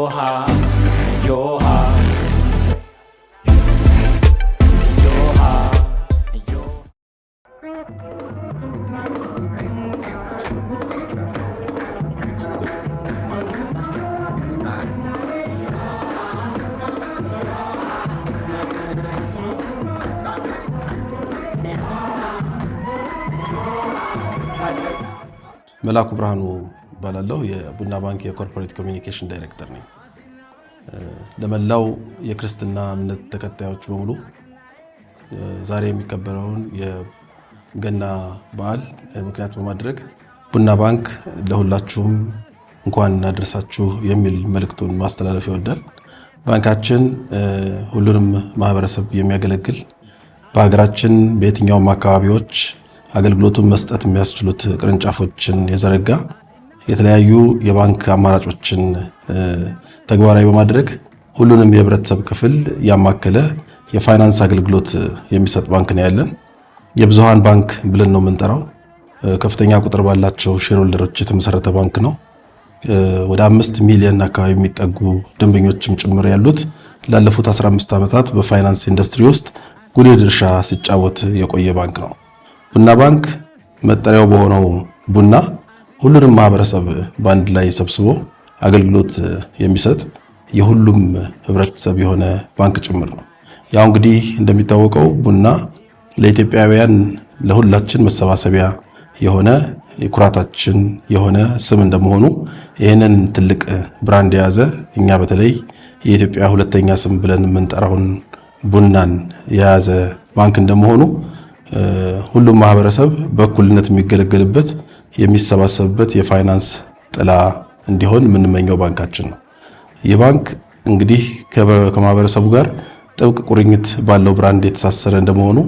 እዮሃ እዮሃ እዮሃ እዮሃ። መላኩ ብርሃኑ እባላለሁ። የቡና ባንክ የ corporate communication ዳይሬክተር ነኝ። ለመላው የክርስትና እምነት ተከታዮች በሙሉ ዛሬ የሚከበረውን የገና በዓል ምክንያት በማድረግ ቡና ባንክ ለሁላችሁም እንኳን አደረሳችሁ የሚል መልእክቱን ማስተላለፍ ይወዳል። ባንካችን ሁሉንም ማህበረሰብ የሚያገለግል፣ በሀገራችን በየትኛውም አካባቢዎች አገልግሎቱን መስጠት የሚያስችሉት ቅርንጫፎችን የዘረጋ፣ የተለያዩ የባንክ አማራጮችን ተግባራዊ በማድረግ ሁሉንም የህብረተሰብ ክፍል ያማከለ የፋይናንስ አገልግሎት የሚሰጥ ባንክ ነው ያለን። የብዙሃን ባንክ ብለን ነው የምንጠራው። ከፍተኛ ቁጥር ባላቸው shareholder ኦች የተመሰረተ ባንክ ነው። ወደ 5 ሚሊዮን አካባቢ የሚጠጉ ደንበኞችም ጭምር ያሉት፣ ላለፉት 15 ዓመታት በፋይናንስ ኢንዱስትሪ ውስጥ ጉልህ ድርሻ ሲጫወት የቆየ ባንክ ነው። ቡና ባንክ መጠሪያው በሆነው ቡና ሁሉንም ማህበረሰብ በአንድ ላይ ሰብስቦ አገልግሎት የሚሰጥ፣ የሁሉም ህብረተሰብ የሆነ ባንክ ጭምር ነው። ያው እንግዲህ እንደሚታወቀው ቡና ለኢትዮጵያውያን ለሁላችን መሰባሰቢያ የሆነ፣ የኩራታችን የሆነ ስም እንደመሆኑ ይህንን ትልቅ brand የያዘ፣ እኛ በተለይ የኢትዮጵያ ሁለተኛ ስም ብለን የምንጠራውን ቡናን የያዘ ባንክ እንደመሆኑ ሁሉም ማህበረሰብ በእኩልነት የሚገለገልበት፣ የሚሰባሰብበት የፋይናንስ ጥላ እንዲሆን የምንመኘው ባንካችን ነው። ይህ ባንክ እንግዲህ ከማህበረሰቡ ጋር ጥብቅ ቁርኝት ባለው brand የተሳሰረ እንደመሆኑ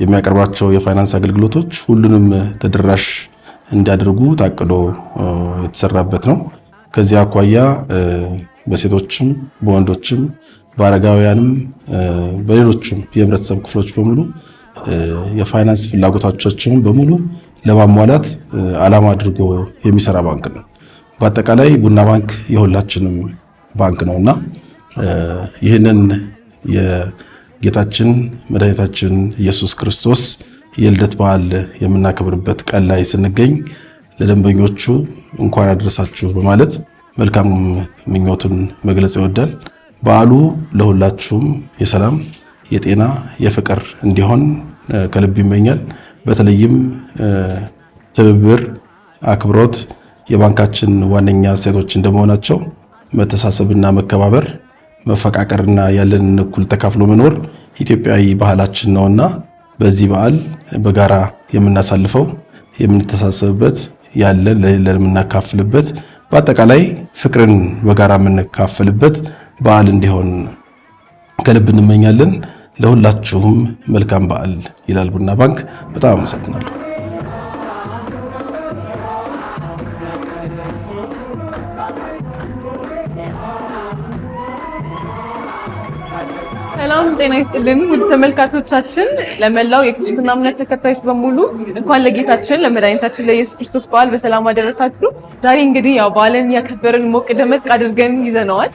የሚያቀርባቸው የፋይናንስ አገልግሎቶች ሁሉንም ተደራሽ እንዲያደርጉ ታቅዶ የተሰራበት ነው። ከዚህ አኳያ በሴቶችም፣ በወንዶችም፣ በአረጋውያንም፣ በሌሎችም የህብረተሰብ ክፍሎች በሙሉ የፋይናንስ ፍላጎቶቻቸውን በሙሉ ለማሟላት ዓላማ አድርጎ የሚሰራ ባንክ ነው። በአጠቃላይ ቡና ባንክ የሁላችንም ባንክ ነው እና ይህንን የጌታችን መድኃኒታችን ኢየሱስ ክርስቶስ የልደት በዓል የምናከብርበት ቀን ላይ ስንገኝ ለደንበኞቹ እንኳን አደረሳችሁ በማለት መልካም ምኞቱን መግለጽ ይወዳል። በዓሉ ለሁላችሁም የሰላም፣ የጤና፣ የፍቅር እንዲሆን ከልብ ይመኛል። በተለይም ትብብር፣ አክብሮት የባንካችን ዋነኛ እሴቶች እንደመሆናቸው መተሳሰብና መከባበር፣ መፈቃቀርና ያለንን እኩል ተካፍሎ መኖር ኢትዮጵያዊ ባህላችን ነውና በዚህ በዓል በጋራ የምናሳልፈው፣ የምንተሳሰብበት፣ ያለን ለሌለን የምናካፍልበት፣ በአጠቃላይ ፍቅርን በጋራ የምንካፈልበት በዓል እንዲሆን ከልብ እንመኛለን። ለሁላችሁም መልካም በዓል ይላል ቡና ባንክ። በጣም አመሰግናለሁ። ሰላም ጤና ይስጥልን ውድ ተመልካቾቻችን፣ ለመላው የክርስትና እምነት ተከታዮች በሙሉ እንኳን ለጌታችን ለመድኃኒታችን ለኢየሱስ ክርስቶስ በዓል በሰላም አደረሳችሁ። ዛሬ እንግዲህ ያው በዓልን እያከበርን ሞቅ ደመቅ አድርገን ይዘነዋል።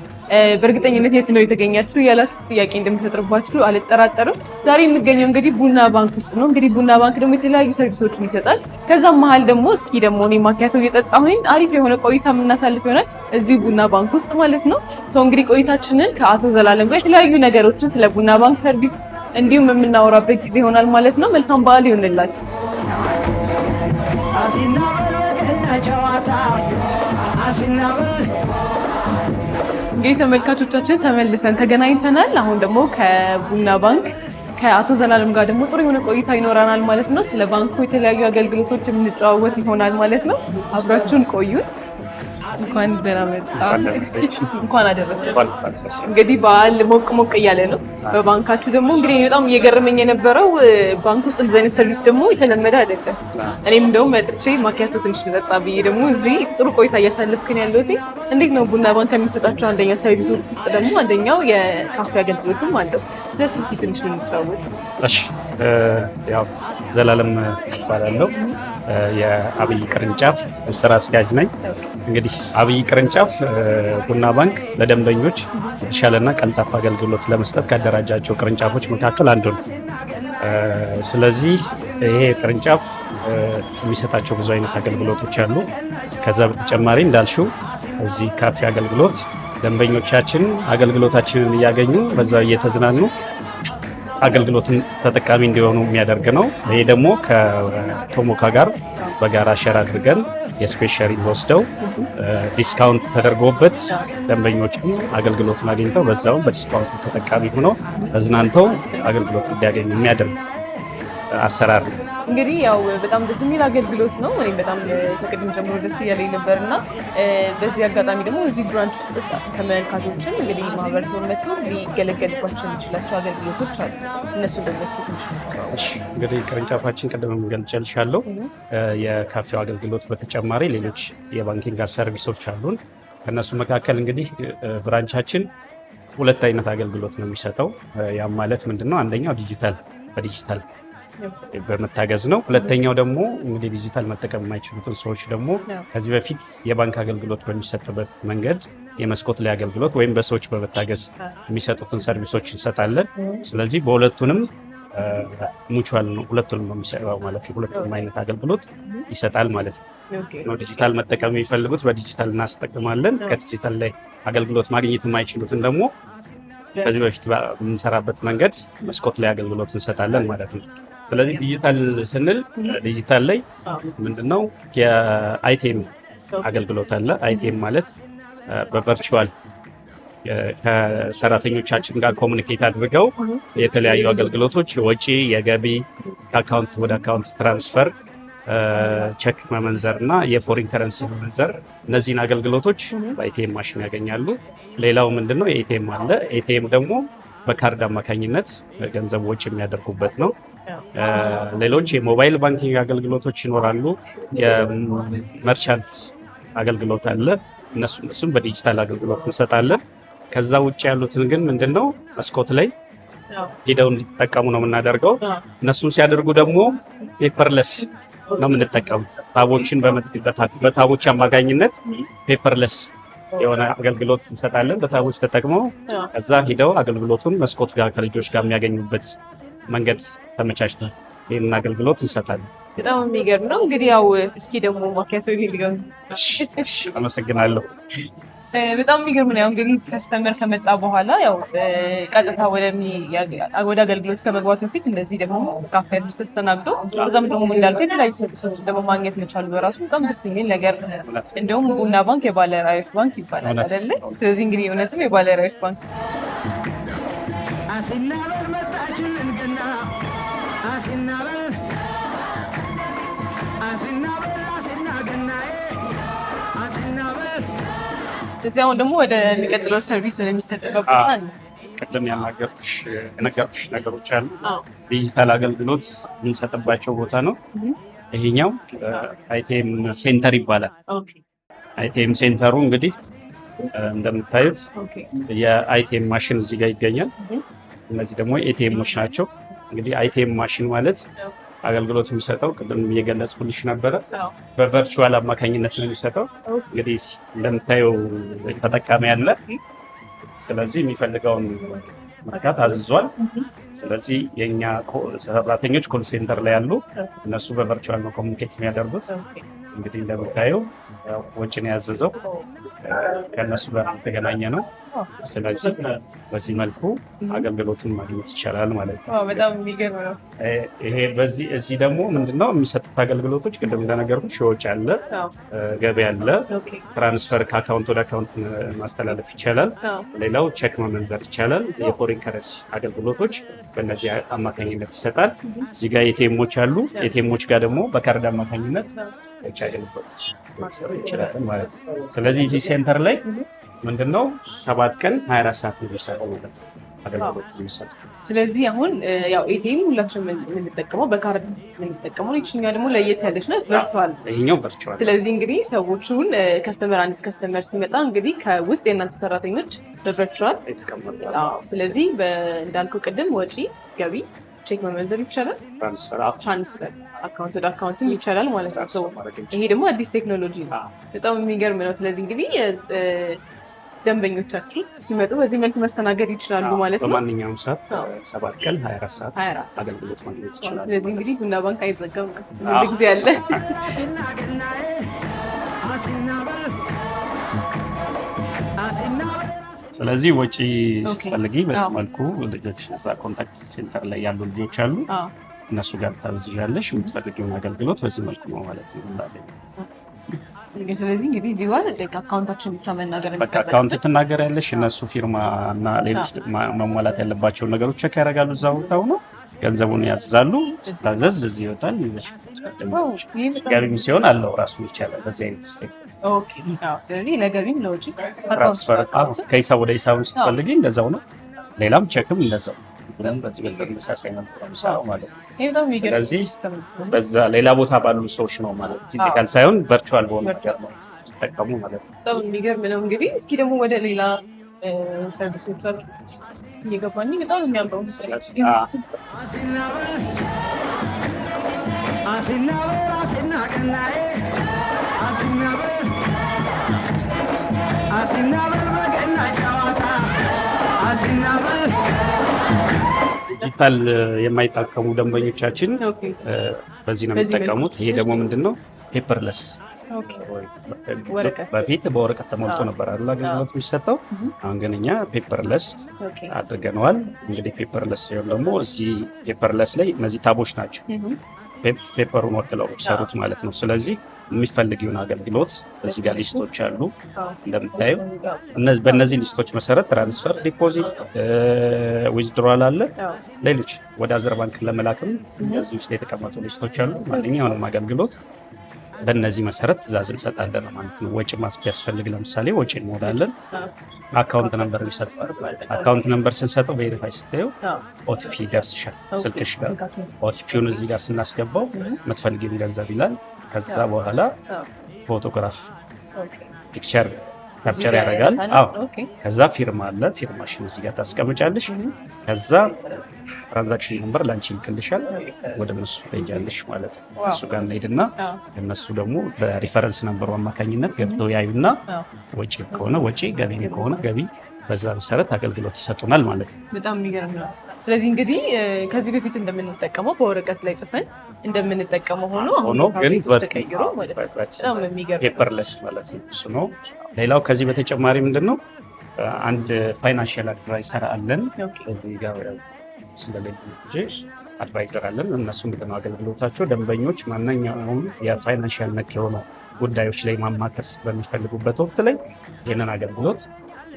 በእርግጠኝነት የት ነው የተገኛችሁ እያላችሁ ጥያቄ እንደሚፈጥርባችሁ አልጠራጠርም። ዛሬ የምገኘው እንግዲህ ቡና ባንክ ውስጥ ነው። እንግዲህ ቡና ባንክ ደግሞ የተለያዩ service ኦችን ይሰጣል። ከዛም መሀል ደግሞ እስኪ ደግሞ እኔ ማኪያቶ እየጠጣሁኝ አሪፍ የሆነ ቆይታ የምናሳልፍ ይሆናል እዚሁ ቡና ባንክ ውስጥ ማለት ነው። So እንግዲህ ቆይታችንን ከአቶ ዘላለም ጋር የተለያዩ ነገሮችን ስለ ቡና ባንክ service እንዲሁም የምናወራበት ጊዜ ይሆናል ማለት ነው። መልካም በዓል ይሆንላችሁ። አሲና በል ጨዋታ አሲና በል። እንግዲህ ተመልካቾቻችን ተመልሰን ተገናኝተናል። አሁን ደግሞ ከቡና ባንክ ከአቶ ዘላለም ጋር ደግሞ ጥሩ የሆነ ቆይታ ይኖረናል ማለት ነው። ስለ ባንኩ የተለያዩ አገልግሎቶች የምንጨዋወት ይሆናል ማለት ነው። አብራችሁን ቆዩን። እንኳን ደህና መጣ፣ እንኳን አደረሰ። እንግዲህ በዓል ሞቅ ሞቅ እያለ ነው። በባንካችሁ ደግሞ እንግዲህ በጣም እየገረመኝ የነበረው ባንክ ውስጥ እንደዚህ አይነት service ደግሞ የተለመደ አይደለም። እኔም እንደውም መጥቼ ማኪያቶ ትንሽ ልጠጣ ብዬ ደግሞ እዚህ ጥሩ ቆይታ እያሳለፍክን ያለሁት። እንዴት ነው ቡና ባንክ ከሚሰጣቸው አንደኛ service ኦች ውስጥ ደግሞ አንደኛው የካፌ አገልግሎትም አለው። ስለሱ እስኪ ትንሽ ብንጨዋወት። እሺ፣ ያው ዘላለም እባላለሁ። የአብይ ቅርንጫፍ ስራ አስኪያጅ ነኝ። እንግዲህ አብይ ቅርንጫፍ ቡና ባንክ ለደንበኞች የተሻለና ቀልጣፋ አገልግሎት ለመስጠት ካደራጃቸው ቅርንጫፎች መካከል አንዱ ነው። ስለዚህ ይሄ ቅርንጫፍ የሚሰጣቸው ብዙ አይነት አገልግሎቶች አሉ። ከዛ በተጨማሪ እንዳልሽው እዚህ ካፌ አገልግሎት ደንበኞቻችን አገልግሎታችንን እያገኙ በዛው እየተዝናኑ አገልግሎትን ተጠቃሚ እንዲሆኑ የሚያደርግ ነው። ይሄ ደግሞ ከቶሞካ ጋር በጋራ share አድርገን የ space sharing ወስደው discount ተደርጎበት ደንበኞችን አገልግሎቱን አግኝተው በዛውም በ discount ኡ ተጠቃሚ ሆነው ተዝናንተው አገልግሎት እንዲያገኙ የሚያደርግ አሰራር ነው። እንግዲህ ያው በጣም ደስ የሚል አገልግሎት ነው። እኔም በጣም ከቅድም ጀምሮ ደስ እያለኝ ነበር እና በዚህ አጋጣሚ ደግሞ እዚህ branch ውስጥ ተመልካቾችን እንግዲህ ማህበረሰቡ መጥቶ ሊገለገልባቸው የሚችላቸው አገልግሎቶች አሉ። እነሱን ደግሞ እስኪ ትንሽ እሺ፣ እንግዲህ ቅርንጫፋችን ቅድም ገልጬልሻለሁ። የካፌው አገልግሎት በተጨማሪ ሌሎች የ banking service ኦች አሉን። ከእነሱ መካከል እንግዲህ branch ኣችን ሁለት አይነት አገልግሎት ነው የሚሰጠው። ያም ማለት ምንድን ነው? አንደኛው ዲጂታል በዲጂታል በመታገዝ ነው። ሁለተኛው ደግሞ እንግዲህ ዲጂታል መጠቀም የማይችሉትን ሰዎች ደግሞ ከዚህ በፊት የባንክ አገልግሎት በሚሰጥበት መንገድ የመስኮት ላይ አገልግሎት ወይም በሰዎች በመታገዝ የሚሰጡትን service ኦች እንሰጣለን። ስለዚህ በሁለቱንም mutual ነው፣ ሁለቱንም ነው የሚሰራው ማለት ነው። ሁለቱንም አይነት አገልግሎት ይሰጣል ማለት ነው። ዲጂታል መጠቀም የሚፈልጉት በዲጂታል እናስጠቅማለን። ከዲጂታል ላይ አገልግሎት ማግኘት የማይችሉትን ደግሞ ከዚህ በፊት በምንሰራበት መንገድ መስኮት ላይ አገልግሎት እንሰጣለን ማለት ነው። ስለዚህ ዲጂታል ስንል ዲጂታል ላይ ምንድነው የ ATM አገልግሎት አለ። ATM ማለት በ virtual ከሰራተኞቻችን ጋር communicate አድርገው የተለያዩ አገልግሎቶች ወጪ፣ የገቢ ከ account ወደ account transfer፣ ቼክ መመንዘር እና የ foreign currency መመንዘር እነዚህን አገልግሎቶች በ ATM machine ያገኛሉ። ሌላው ምንድነው የ ATM አለ። ATM ደግሞ በካርድ አማካኝነት ገንዘብ ወጪ የሚያደርጉበት ነው። ሌሎች የ mobile banking አገልግሎቶች ይኖራሉ። የ merchant አገልግሎት አለ። እነሱም በዲጂታል አገልግሎት እንሰጣለን። ከዛ ውጭ ያሉትን ግን ምንድነው መስኮት ላይ ሄደው እንዲጠቀሙ ነው የምናደርገው። እነሱን ሲያደርጉ ደግሞ paperless ነው የምንጠቀሙ። tab ኦችን በ tab ኦች አማካኝነት paperless የሆነ አገልግሎት እንሰጣለን። በ tab ኦች ተጠቅመው ከዛ ሂደው አገልግሎቱን መስኮት ጋር ከልጆች ጋር የሚያገኙበት መንገድ ተመቻችቷል። ይህንን አገልግሎት እንሰጣለን። በጣም የሚገርም ነው። እንግዲህ ያው እስኪ ደግሞ ማኪያቶ ሊገምዝ። አመሰግናለሁ። በጣም የሚገርም ነው። ያው እንግዲህ customer ከመጣ በኋላ ያው ቀጥታ ወደ አገልግሎት ከመግባቱ በፊት እንደዚህ ደግሞ ካፌ ውስጥ ተስተናግዶ እዛም ደግሞ እንዳልከው የተለያዩ service ኦችን ደግሞ ማግኘት መቻሉ በራሱ በጣም ደስ የሚል ነገር። እንደውም ቡና ባንክ የባለ ራዕዮች ባንክ ይባላል አይደለ? ስለዚህ እንግዲህ እውነትም የባለ ራዕዮች ባንክ። አሲናበል መጣችልን ገና አሲናበል አሲናበል አሲና ገናዬ አሲናበል። ስለዚህ አሁን ደግሞ ወደሚቀጥለው service ወደሚሰጥበት ቦታ አለ። ቅድም የነገርኩሽ ነገሮች አሉ። ዲጂታል አገልግሎት የምንሰጥባቸው ቦታ ነው። ይሄኛው ATM center ይባላል። ATM center ኡ እንግዲህ እንደምታዩት የ ATM machine እዚህ ጋር ይገኛል። እነዚህ ደግሞ ATM ኦች ናቸው። እንግዲህ ATM machine ማለት አገልግሎት የሚሰጠው ቅድም እየገለጽኩልሽ ነበረ፣ በ virtual አማካኝነት ነው የሚሰጠው። እንግዲህ እንደምታየው ተጠቃሚ አለ። ስለዚህ የሚፈልገውን መርካት አዝዟል። ስለዚህ የእኛ ሰራተኞች call center ላይ ያሉ እነሱ በ virtual ነው communicate የሚያደርጉት። እንግዲህ እንደምታየው ወጪን ያዘዘው ከእነሱ ጋር የተገናኘ ነው። ስለዚህ በዚህ መልኩ አገልግሎቱን ማግኘት ይቻላል ማለት ነው። በጣም የሚገርም ነው። ይሄ በዚህ እዚህ ደግሞ ምንድነው የሚሰጡት አገልግሎቶች ቅድም እንደነገርኩሽ ወጪ አለ፣ ገቢ አለ፣ transfer ከ account ወደ account ማስተላለፍ ይቻላል። ሌላው ቼክ መመንዘር ይቻላል። የ foreign currency አገልግሎቶች በእነዚህ አማካኝነት ይሰጣል። እዚህ ጋር ATM ኦች አሉ። ATM ኦች ጋር ደግሞ በካርድ አማካኝነት ወጪ አገልግሎት መስጠት ይችላል ማለት ነው። ስለዚህ እዚህ center ላይ ምንድነው 7 ቀን 24 ሰዓት ነው የሚሰራው ማለት ነው አገልግሎት የሚሰጠው። ስለዚህ አሁን ያው ATM ሁላችንም የምንጠቀመው በካርድ የምንጠቀመው፣ ይችኛዋ ደግሞ ለየት ያለች ናት፣ virtual። ይሄኛው virtual። ስለዚህ እንግዲህ ሰዎቹን customer አንድ customer ሲመጣ እንግዲህ ከውስጥ የእናንተ ሰራተኞች በ virtual የተቀመጡ ስለዚህ እንዳልከው ቅድም ወጪ ገቢ ቼክ መመንዘር ይቻላል። Transfer Transfer account ወደ account ም ይቻላል ማለት ነው። Transfer ማድረግ ይሄ ደግሞ አዲስ ቴክኖሎጂ ነው። በጣም የሚገርም ነው። ስለዚህ እንግዲህ ደንበኞቻችን ሲመጡ በዚህ መልኩ መስተናገድ ይችላሉ ማለት ነው። በማንኛውም ሰዓት 7 ቀን 24 ሰዓት 24 ሰዓት አገልግሎት ማግኘት ይችላሉ። ስለዚህ እንግዲህ ቡና ባንክ አይዘጋም፣ ሁል ጊዜ አለ። አሲና ገናዬ አሲና በል አሲና በል። ስለዚህ ወጪ ስትፈልጊ በዚህ መልኩ ልጆች እዛ contact center ላይ ያሉ ልጆች አሉ። እነሱ ጋር ታዝዣለሽ። የምትፈልጊውን አገልግሎት በዚህ መልኩ ነው ማለት ነው የምታገኘው። ስለዚህ እንግዲህ እዚህ ጋር account ኣችን ብቻ መናገር በቃ account ትናገሪያለሽ። እነሱ ፊርማ እና ሌሎች መሟላት ያለባቸውን ነገሮች check ያደርጋሉ። እዛ ቦታው ነው ገንዘቡን ያዝዛሉ። ስታዘዝ እዚህ ይወጣል። ይህ በጣም ገቢም ሲሆን አለው ራሱ ይቻላል። በዚህ አይነት step Okay። አዎ። ስለዚህ ለገቢም ለውጪ Transfer ከሂሳብ ወደ ሂሳብ ስትፈልጊ እንደዛው ነው። ሌላም ቼክም እንደዛው ምንም በዚህ በተመሳሳይ መልኩ ነው የሚሰራው ማለት ነው። ይህ በጣም የሚገርም ስለዚህ system ነው። በዛ ሌላ ቦታ ባሉ ሰዎች ነው ማለት physical ሳይሆን virtual በሆነ ነገር ነው ሲጠቀሙ ማለት ነው። በጣም የሚገርም ነው። እንግዲህ እስኪ ደግሞ ወደ ሌላ service ኦች እየገባኝ በጣም የሚያምረው ስለዚህ አሲና በል አሲና በል አሲና ገናዬ አሲና በል አሲና በል በገና ጨዋታ አሲና በል። ዲጂታል የማይጠቀሙ ደንበኞቻችን በዚህ ነው በዚህ መልኩ። የሚጠቀሙት። ይሄ ደግሞ ምንድን ነው? Paperless። ወረቀት። በፊት በወረቀት ተሞልቶ ነበር አይደል አገልግሎት የሚሰጠው። አሁን ግን እኛ paperless አድርገነዋል። እንግዲህ paperless ሲሆን ደግሞ እዚህ paperless ላይ እነዚህ tab ኦች ናቸው paper ኡን ወክለው የሚሰሩት ማለት ነው። ስለዚህ የሚፈልጊውን አገልግሎት እዚህ ጋር list ኦች አሉ እንደምታየው። በእነዚህ list ኦች መሰረት transfer፣ deposit፣ withdrawal አለ። ሌሎች ወደ other bank ለመላክም እዚህ ውስጥ የተቀመጡ list ኦች አሉ። ማንኛውንም አገልግሎት በእነዚህ መሰረት ትእዛዝ እንሰጣለን ማለት ነው። ወጪ ቢያስፈልግ ለምሳሌ ወጪ እንሞላለን። Account number እንሰጠዋል። Account number ስንሰጠው verify ስታየው OTP ይደርስሻል ስልክሽ ጋር። OTP ውን እዚህ ጋር ስናስገባው የምትፈልጊውን ገንዘብ ይላል። ከዛ በኋላ ፎቶግራፍ picture capture ያደርጋል። አዎ፣ ከዛ ፊርማ አለ። ፊርማሽን እዚህ ጋር ታስቀምጫለሽ። ከዛ transaction number ለአንቺ ይልክልሻል። ወደ እነሱ ትሄጃለሽ ማለት ነው። እሱ ጋር እንሄድና እነሱ ደግሞ በ reference number ኡ አማካኝነት ገብተው ያዩና ወጪ ከሆነ ወጪ፣ ገቢ ከሆነ ገቢ፣ በዛ መሰረት አገልግሎት ይሰጡናል ማለት ነው። በጣም የሚገርም ነው። ስለዚህ እንግዲህ ከዚህ በፊት እንደምንጠቀመው በወረቀት ላይ ጽፈን እንደምንጠቀመው ሆኖ አሁን ሆኖ ግን ታብሌት ተቀይሮ ማለት ነው። በጣም የሚገርም ነው። Paperless ማለት ነው። እሱ ነው። ሌላው ከዚህ በተጨማሪ ምንድን ነው አንድ financial advisor አለን። እዚህ ጋር ያው ስለሌለ ነው እንጂ advisor አለን። እነሱ ምንድን ነው አገልግሎታቸው ደንበኞች ማንኛውም የ financial ነክ የሆኑ ጉዳዮች ላይ ማማከር በሚፈልጉበት ወቅት ላይ ይህንን አገልግሎት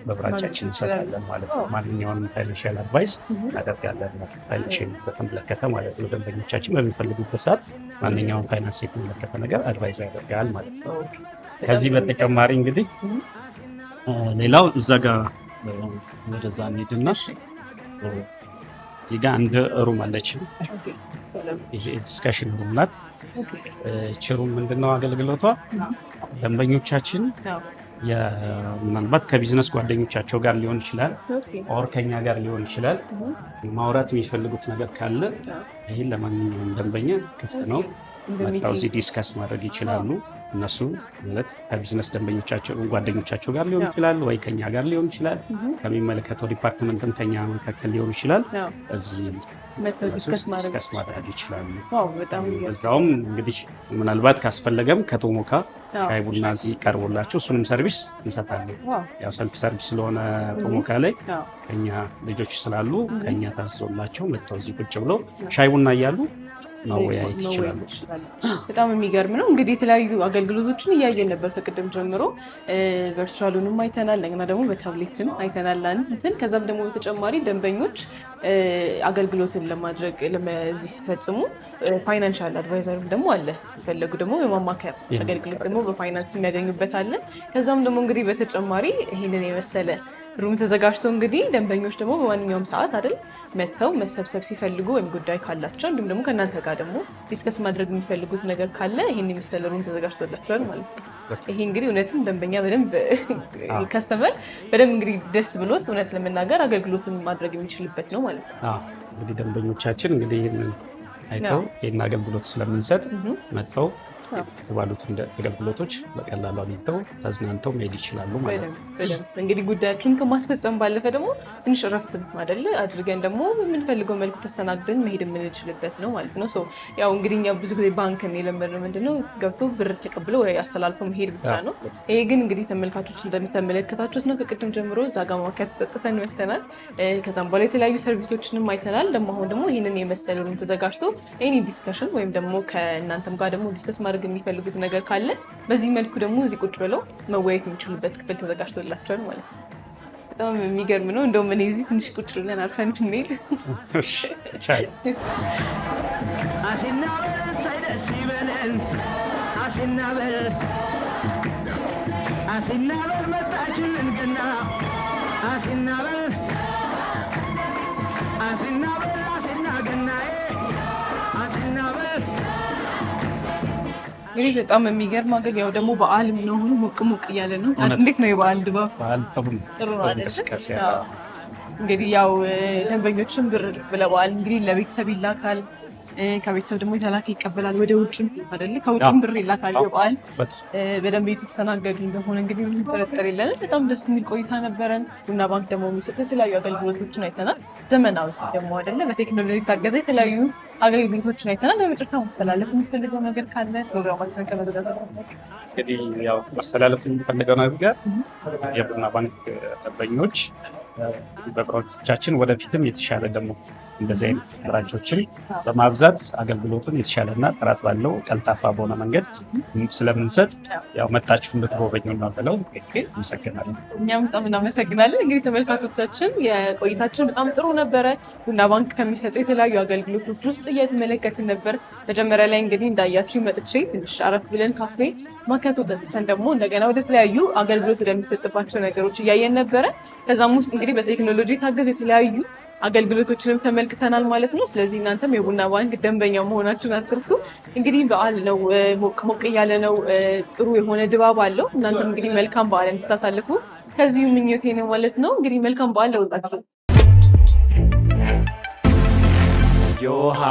በ branch ኣችን እንሰጣለን ማለት ነው። ማንኛውንም financial advice እናደርጋለን ማለት financial በተመለከተ ማለት ነው። ደንበኞቻችን በሚፈልጉበት ሰዓት ማንኛውም ፋይናንስ የተመለከተ ነገር advise ያደርጋል ማለት ነው። ከዚህ በተጨማሪ እንግዲህ ሌላው እዛ ጋር ወደዛ እንሂድና እዚህ ጋር አንድ room አለችን። ይሄ discussion room ናት። ይህች room ምንድነው አገልግሎቷ? ደንበኞቻችን ምናልባት ከቢዝነስ ጓደኞቻቸው ጋር ሊሆን ይችላል፣ or ከኛ ጋር ሊሆን ይችላል። ማውራት የሚፈልጉት ነገር ካለ ይህን ለማንኛውም ደንበኛ ክፍት ነው። መጥተው እዚህ discuss ማድረግ ይችላሉ። እነሱ ማለት ከቢዝነስ ደንበኞቻቸው ጓደኞቻቸው ጋር ሊሆን ይችላል፣ ወይ ከኛ ጋር ሊሆን ይችላል፣ ከሚመለከተው department ም ከኛ መካከል ሊሆን ይችላል። እዚህ መጥተው discuss ማድረግ Discuss ማድረግ ይችላሉ። Wow፣ በጣም የሚገርም። በዛውም እንግዲህ ምናልባት ካስፈለገም ከቶሞካ ሻይ ቡና እዚህ ቀርቦላቸው እሱንም service እንሰጣለን። ያው self service ስለሆነ ቶሞካ ላይ ከኛ ልጆች ስላሉ ከኛ ታዝዞላቸው መጥተው እዚህ ቁጭ ብለው ሻይ ቡና እያሉ መወያየት ይችላሉ። በጣም የሚገርም ነው። እንግዲህ የተለያዩ አገልግሎቶችን እያየን ነበር ከቅድም ጀምሮ፣ virtual ኡንም አይተናል፣ እንደገና ደግሞ በታብሌትም አይተናል እንትን ከዛም ደግሞ በተጨማሪ ደንበኞች አገልግሎትን ለማድረግ እዚህ ሲፈጽሙ financial advisor ም ደግሞ አለ። የፈለጉ ደግሞ የማማከር አገልግሎት ደግሞ በፋይናንስ የሚያገኙበት አለ። ከዛም ደግሞ እንግዲህ በተጨማሪ ይህንን የመሰለ room ተዘጋጅቶ እንግዲህ ደንበኞች ደግሞ በማንኛውም ሰዓት አይደል መጥተው መሰብሰብ ሲፈልጉ ወይም ጉዳይ ካላቸው እንዲሁም ደግሞ ከእናንተ ጋር ደግሞ discuss ማድረግ የሚፈልጉት ነገር ካለ ይህን የመሰለ room ተዘጋጅቶላቸዋል ማለት ነው። ይሄ እንግዲህ እውነትም ደንበኛ በደንብ customer በደንብ እንግዲህ ደስ ብሎት እውነት ለመናገር አገልግሎትን ማድረግ የሚችልበት ነው ማለት ነው። እንግዲህ ደንበኞቻችን እንግዲህ ይህንን አይተው ይህን አገልግሎት ስለምንሰጥ መጥተው የተባሉትን አገልግሎቶች በቀላሉ አግኝተው ተዝናንተው መሄድ ይችላሉ ማለት ነው። በደንብ እንግዲህ ጉዳያችሁን ከማስፈጸም ባለፈ ደግሞ ትንሽ እረፍትም አይደለ አድርገን ደግሞ በምንፈልገው መልኩ ተስተናግደን መሄድ የምንችልበት ነው ማለት ነው። So ያው እንግዲህ እኛ ብዙ ጊዜ ባንክን የለመድነው ምንድነው ገብቶ ብር ተቀብሎ ወይ አስተላልፎ መሄድ ብቻ ነው። ይሄ ግን እንግዲህ ተመልካቾች እንደምትመለከታችሁት ነው። ከቅድም ጀምሮ እዛ ጋ ማኪያቶ ጠጥተን መተናል። ከዛም በኋላ የተለያዩ service ኦችንም አይተናል። ደግሞ አሁን ደግሞ ይህንን የመሰለ room ተዘጋጅቶ any discussion ወይም ደግሞ ከእናንተም ጋር ደግሞ discuss ማድረግ የሚፈልጉት ነገር ካለ በዚህ መልኩ ደግሞ እዚህ ቁጭ ብለው መወያየት የሚችሉበት ክፍል ተዘጋጅቶላቸዋል ማለት ነው። በጣም የሚገርም ነው። እንደውም እኔ እዚህ ትንሽ ቁጭ ብለን አርፈን ብንሄድ። እሺ፣ ይቻላል። አሲና በል፣ እሰይ ደስ ይበለን፣ አሲና በል፣ አሲና በል፣ መጣችልን ገና፣ አሲና በል፣ አሲና በል፣ አሲና ገናዬ፣ አሲና በል። እንግዲህ በጣም የሚገርም አገር ያው ደግሞ በዓልም ነው፣ አሁን ሞቅ ሞቅ እያለ ነው። እውነት። እንዴት ነው የበዓል ድባብ? በዓል ጥሩ ነው። ጥሩ ነው አይደለ? እንቅስቃሴ። አዎ። እንግዲህ ያው ደንበኞችም ብር ብለዋል። እንግዲህ ለቤተሰብ ይላካል፣ ከቤተሰብ ደግሞ የተላከ ይቀበላል። ወደ ውጭም አይደለ? ከውጭም ብር ይላካል። የበዓል በደንብ የተስተናገዱ እንደሆነ እንግዲህ ምንም ጥርጥር የለንም። በጣም ደስ የሚል ቆይታ ነበረን። ቡና ባንክ ደግሞ የሚሰጡ የተለያዩ አገልግሎቶችን አይተናል። ዘመናዊ ደግሞ አይደለ በቴክኖሎጂ የታገዘ የተለያዩ አገልግሎቶችን አይተናል። በመጨረሻ ማስተላለፍ የምትፈልገው ነገር ካለ ፕሮግራማችንን ከመዘጋት እንግዲህ ያው ማስተላለፍ የሚፈልገው ነገር የቡና ባንክ ደንበኞች በ branch ኦቻችን ወደፊትም የተሻለ ደግሞ እንደዚህ አይነት branch ኦችን በማብዛት አገልግሎቱን የተሻለና ጥራት ባለው ቀልጣፋ በሆነ መንገድ ስለምንሰጥ ያው መጣችሁ እንድትጎበኙ ነው ብለው። አመሰግናለሁ። እኛም በጣም እናመሰግናለን። እንግዲህ ተመልካቾቻችን የቆይታችን በጣም ጥሩ ነበረ። ቡና ባንክ ከሚሰጠው የተለያዩ አገልግሎቶች ውስጥ እየተመለከትን ነበር። መጀመሪያ ላይ እንግዲህ እንዳያችሁ መጥቼ ትንሽ አረፍ ብለን ካፌ ማኪያቶ ጠጥተን ደግሞ እንደገና ወደ ተለያዩ አገልግሎት ወደሚሰጥባቸው ነገሮች እያየን ነበረ። ከዛም ውስጥ እንግዲህ በቴክኖሎጂ የታገዙ የተለያዩ አገልግሎቶችንም ተመልክተናል ማለት ነው። ስለዚህ እናንተም የቡና ባንክ ደንበኛ መሆናችሁን አትርሱ። እንግዲህ በዓል ነው፣ ሞቅ ሞቅ እያለ ነው፣ ጥሩ የሆነ ድባብ አለው። እናንተም እንግዲህ መልካም በዓል እንድታሳልፉ ከዚሁ ምኞቴ ነው ማለት ነው። እንግዲህ መልካም በዓል ለሁላችሁ። ዮሃ።